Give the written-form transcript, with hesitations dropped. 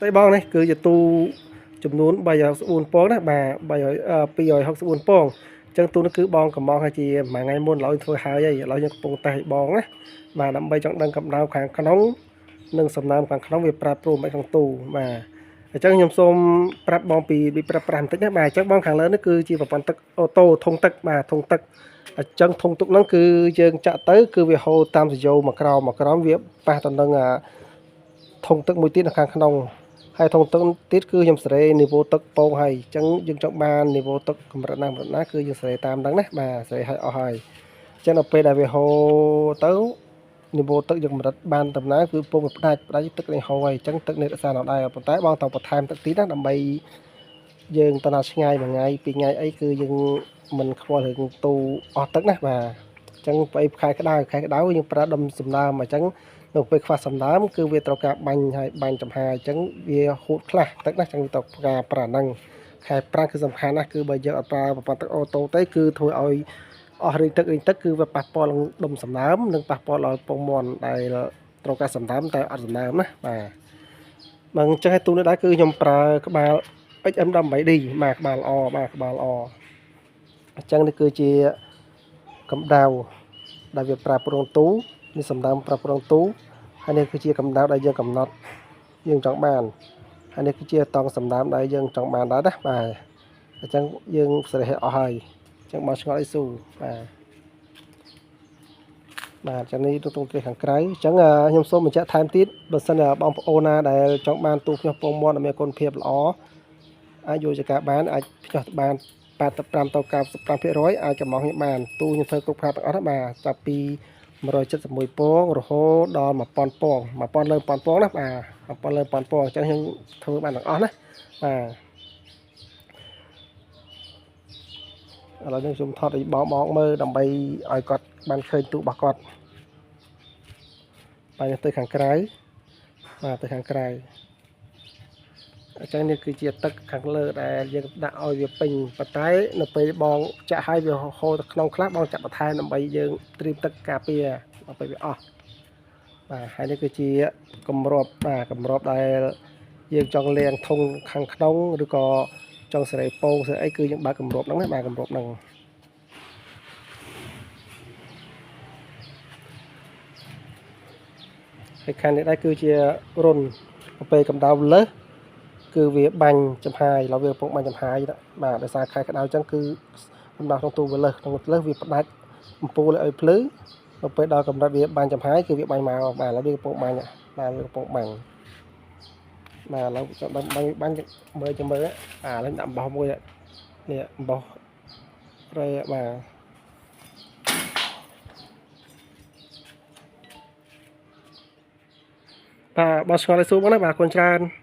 តែបងនេះគឺជាទូចំនួន364ពងណាបាទ300 264ពងអញ្ចឹងទូនេះគឺបងកំងឲ្យជាមួយថ្ងៃមុនឡើយធ្វើហើយឥឡូវយើងកំពុងតេស្តឲ្យបងណាបាទដើម្បីចង់ដឹងកម្ដៅខាងក្នុងនិងសំណើមខាងក្នុងវាប្រែប្រួលមិនក្នុងទូបាទអញ្ចឹងខ្ញុំសូមប្រាប់បងពីពីប្រាប់ប្រាស់បន្តិចណាបាទអញ្ចឹងបងខាងលើនេះគឺជាប្រព័ន្ធទឹកអូតូធុងទឹកបាទធុងទឹកអញ្ចឹងធុងទឹកហ្នឹងគឺយើងចាក់ទៅគឺវាហូរតាមសយោមកក្រោមមកក្រោមវាប៉ះទៅនឹងអាធុងទឹកមួយទៀតនៅខាងក្នុងហើយធុងទឹកទៀតគឺខ្ញុំសេរីនីវ៉ូទឹកពងហើយអញ្ចឹងយើងចង់បាននីវ៉ូទឹកកម្រិតណាកម្រិតណាគឺយើងសេរីតាមហ្នឹងណាបាទសេរីឲ្យអស់ហើយអញ្ចឹងដល់ពេលដែលវាហូរទៅនីវ៉ូទឹកយើងកម្រិតបានតំណាគឺពងវាផ្ដាច់ផ្ដាច់ទឹកនេះហូរហើយអញ្ចឹងទឹកនេះរក្សានៅដែរប៉ុន្តែបងត្រូវបន្ថែមទឹកទៀតណាដើម្បីយើងទៅណាឆ្ងាយមួយថ្ងៃពីរថ្ងៃអីគឺយើងមិនខ្វល់រឿងទូអស់ទឹកណាបាទអញ្ចឹងពេលខែក្តៅខែក្តៅយើងប្រើដុំសំណើមអញ្ចឹងនៅពេលខ្វះសំណើមគឺវាត្រូវការបាញ់ហើយបាញ់ចំហាយអញ្ចឹងវាហូតខ្លះទឹកណាអញ្ចឹងវាត្រូវការប្រើហ្នឹងខែប្រាំងគឺសំខាន់ណាស់គឺបើយើងអត់ប្រើប្រព័ន្ធទឹកអូតូទេគឺធ្វើឲ្យអស់រីងទឹករីងទឹកគឺវាប៉ះពាល់នឹងដុំសំណើមនិងប៉ះពាល់ដល់ពងមាន់ដែលត្រូវការសំណើមតែអត់សំណើមណាបាទបើអញ្ចឹងឲ្យទូនេះដែរគឺខ្ញុំប្រើក្បាល XM18D បាទក្បាលល្អបាទក្បាលល្អអញ្ចឹងនេះគឺជាកម្ដៅដែលវាប្រើប្រងទូនេះសំណើមប្រើប្រងទូហើយនេះគឺជាកម្ដៅដែលយើងកំណត់យើងចង់បានហើយនេះគឺជាតង់សំណើមដែលយើងចង់បានដែរណាបាទអញ្ចឹងយើងសេរីឲ្យអស់ហើយអញ្ចឹងមកឆ្ងល់អីស៊ូបាទបាទចឹងនេះទូទៅខាងក្រៅអញ្ចឹងខ្ញុំសូមបញ្ជាក់ថែមទៀតបើសិនជាបងប្អូនណាដែលចង់បានទូភ្ញាស់ពងមាន់ដែលមានគុណភាពល្អអាចយកចការបានអាចភ្ញាស់បាន85ទៅ95%អាចកំងខ្ញុំបានទូខ្ញុំធ្វើគ្រប់ខែទាំងអស់ណាបាទចាប់ពី171ពងរហូតដល់1000ពង1000លើ1000ពងណាបាទ1000លើ1000ពងអញ្ចឹងខ្ញុំធ្វើបានទាំងអស់ណាបាទឥឡូវនេះខ្ញុំថតឲ្យបងបងមើលដើម្បីឲ្យគាត់បានឃើញទូរបស់គាត់បាទទៅខាងក្រៅបាទទៅខាងក្រៅអញ្ចឹងនេះគឺជាទឹកខាងលើដែលយើងដាក់ឲ្យវាពេញប៉ុន្តែនៅពេលបងចាក់ឲ្យវាហូរទៅក្នុងខ្លះបងចាក់បន្ថែមដើម្បីយើងត្រៀមទឹកការពារដល់ពេលវាអស់បាទហើយនេះគឺជាគម្របបាទគម្របដែលយើងចង់លាងធុងខាងក្នុងឬក៏ចង់សេរីពងសេរីអីគឺយើងបើកគម្របហ្នឹងណាបាទគម្របហ្នឹងហើយខាងនេះដែរគឺជារុនពេលកម្ដៅលើសគឺវាបាញ់ចំហាយឡើយវាកំពុងបាញ់ចំហាយបាទដោយសារខែក្តៅអញ្ចឹងគឺកម្ដៅក្នុងទូវាលើសក្នុងលើសវាផ្ដាច់អំពូលឲ្យភ្លឺដល់ពេលដល់កម្រិតវាបាញ់ចំហាយគឺវាបាញ់មកបាទឥឡូវវាកំពុងបាញ់បាទវាកំពុងបាញ់បាទឥឡូវចង់ដឹងបាញ់បាញ់មើលចាំមើលអាឥឡូវដាក់អំបោះមួយនេះអំបោះរ៉េបាទបាទបើស្គាល់ឲ្យសួរបងណាបាទអរគុណច្រើន។